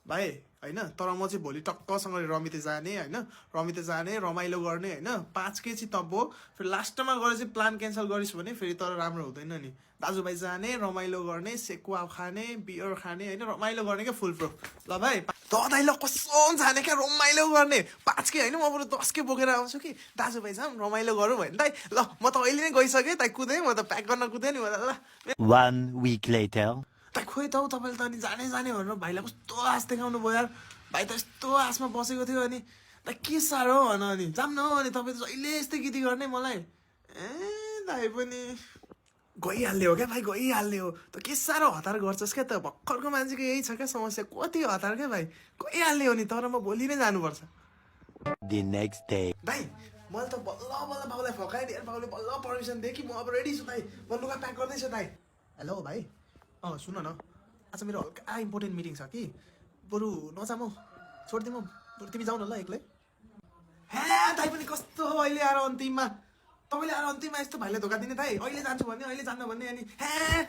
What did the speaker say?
भाइ होइन तर म चाहिँ भोलि टक्कसँगले रमिते जाने होइन रमिते जाने रमाइलो गर्ने होइन 5 केजी तब्बो फेरि लास्टमा गएर चाहिँ प्लान क्यान्सल गरिस् भने फेरि तर राम्रो हुँदैन नि दाजुभाइ जाने रमाइलो गर्ने सेकुवा खाने बियर खाने होइन रमाइलो गर्ने क्या फुल प्रुफ ल भाइ दाइ ल कसम जाने क्या रमाइलो गर्ने 5 के होइन म बरु 10 के बोकेर आउँछु कि दाजुभाइ जाऊँ रमाइलो गरौँ होइन दाइ ल म त अहिले नै गइसकेँ दाइ कुदेँ म त प्याक गर्न कुदेँ नि ल 1 week later. दाइ खोइ त हौ तपाईँले त अनि जाने जाने भनेर भाइलाई कस्तो आश देखाउनु भयो यार भाइ त यस्तो आशमा बसेको थियो अनि दाइ के साह्रो हो भन अनि जाऊँ न अनि तपाईँ त जहिले यस्तै गीती गर्ने मलाई दाइ पनि गइहाल्ने हो क्या भाइ गइहाल्ने हो त के साह्रो हतार गर्छस् क्या त भर्खरको मान्छेको यही छ क्या समस्या कति हतार क्या भाइ गइहाल्ने हो नि तर म भोलि नै जानुपर्छ The next day. दाइ मैले त बल्ल बल्ल बाउलाई फकाएँ नि बाउले बल्ल पर्मिसन दिएँ कि म अब रेडी छु दाइ म लुगा प्याक गर्दैछु दाइ हेलो भाइ सुन न आज मेरो हल्का इम्पोर्टेन्ट मिटिङ छ कि बरु नजाम हौ छोडिदिउँ हौ बरु तिमी जाऊ न ल एक्लै हे दाइ पनि कस्तो हो अहिले आएर अन्तिममा तपाईँले आएर अन्तिममा यस्तो भाइलाई धोका दिने दाइ अहिले जान्छु भन्ने अहिले जान्न भन्ने अनि हे